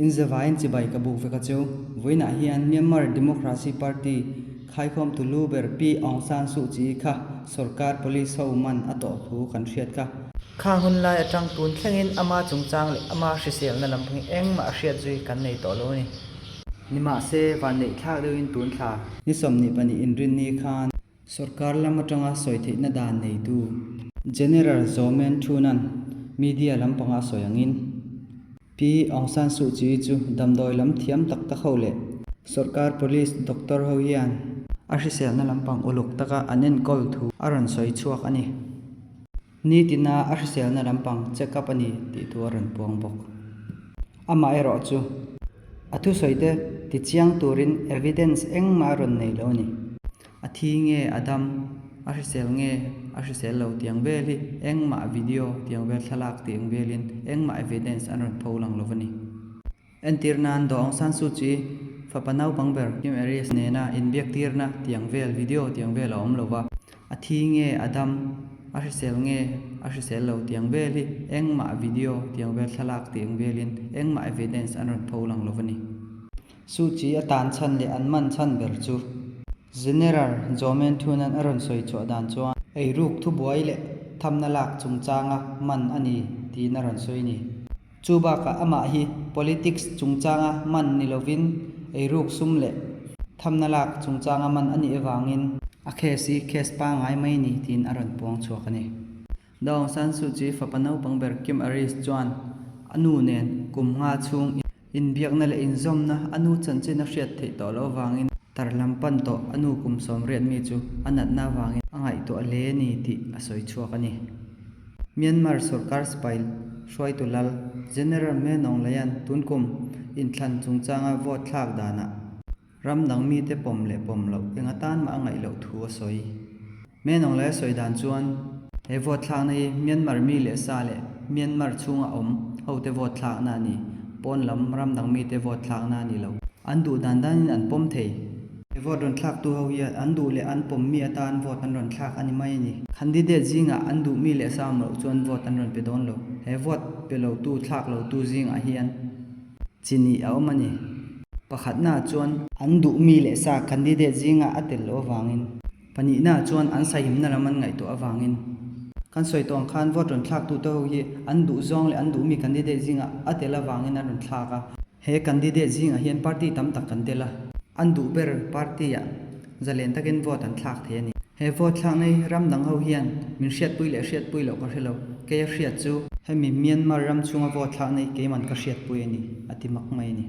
Inzavaiin chibai ka buk vek a chu. Vawiinah hian Myanmar Democracy Party khaikhawmtu lu ber Pi Aung San Suu Kyi kha sorkar police ho man a tawh thu kan hriat kha. Khang hun lai atang tun thlengin ama chungchang leh ama hriselna lam phung hi engmah a hriat zui kan nei tawh lo a ni. Nimahse, vanneih thlak deuhin tun thla. Ni 22 inrinni khan Sorkar lam atanga sawi theihna dan neitu General Zaw Men Thunan media lampanga sawi angin Pi Aung San Suu Kyi chu damdawi lam thiam tak tak ho leh sorkar police doctor ho hian a hriselna lampang uluk taka an enkawl thu a rawn sawi chhuak a ni. Nitina a hriselna lampang check up a ni tih thu a rawn puang bawk. Amaherawh chu a thusawi te tichiang turin evidence engmah a rawn nei lo a ni. A thi nge a dam, a hrisel nge a hrisel lo tiang vel hi engmah video tiang vel thlalak tiang velin engmah evidence an rawn pho lang lo a ni. Entir nan Daw Aung San Suu Kyi fapa naupang ber Kim Aris nena inbiak tirna tiang vel video tiang vel a awm lo va, a thi nge a dam, a hrisel nge a hrisel lo tiang vel hi engmah video tiang vel thlalak tiang velin engmah evidence an rawn pho lang lo a ni. Suu Kyi a tan chhan leh an man chhan ber chu General Zaw Men Thunan a rawn sawi chhuah dan chuan eiruk thubuai leh thamna lak chungchanga man a ni tiin a rawn sawi a ni. Chu bakah amah hi politics chungchanga man ni lovin eiruk sum leh thamna lak chungchanga man a nih avangin a case hi case pangngai mai ni tiin a rawn puang chhuak a ni. Daw Aung San Suu Kyi fapa naupang ber Kim Aris chuan a nu nen kum nga chhung inbiakna leh inzawmna a nu chanchin a hriat theih tawh loh avangin tar lam pan tawh a nu kum 80 mi chu a natna avangin a ngaihtuah hle a ni tih a sawi chhuak a ni. Myanmar sorkar sipai hruaitu lal General Min Aung Hlaing tun kum inthlan chungchanga vote thlak danah ram dang mite pawm leh pawm loh eng atan mah a ngaih loh thu a sawi. Min Aung Hlaing sawi dan chuan he vote thlakna hi Myanmar mi leh sa leh Myanmar chhunga awm hote vote thlakna a ni, pawn lam ram dang mite vote thlakna a ni lo. An duh dan danin an pawm thei. He vote rawn thlaktu ho hian an duh leh an pawm mi atan vote an rawn thlak a ni mai a ni. Candidate zingah an duh mi leh sa awm loh chuan vote an rawn pe dawn lo. He vote pe lotu thlak lotu zingah hian chi nih a awm a ni. Pakhatnaah chuan an duh mi leh sa candidate zingah a tel loh avangin. Pahnihnaah chuan an sahimna lam an ngaihtuah avangin. Kan sawi tawh ang khan vote rawn thlaktute ho hi an duh zawng leh an duh mi candidate zingah a tel avangin an rawn thlak a. He candidate zingah hian party tam tak kan tel a, an duh ber party-ah zalen takin vote an thlak thei a ni. He vote thlakna hi ram dang ho hian min hriatpui leh hriatpui loh ka hre lo, kei a hriat chu. Hemi Myanmar ram chhunga vote thlakna hi keiman ka hriatpui a ni, a ti mak mai a ni.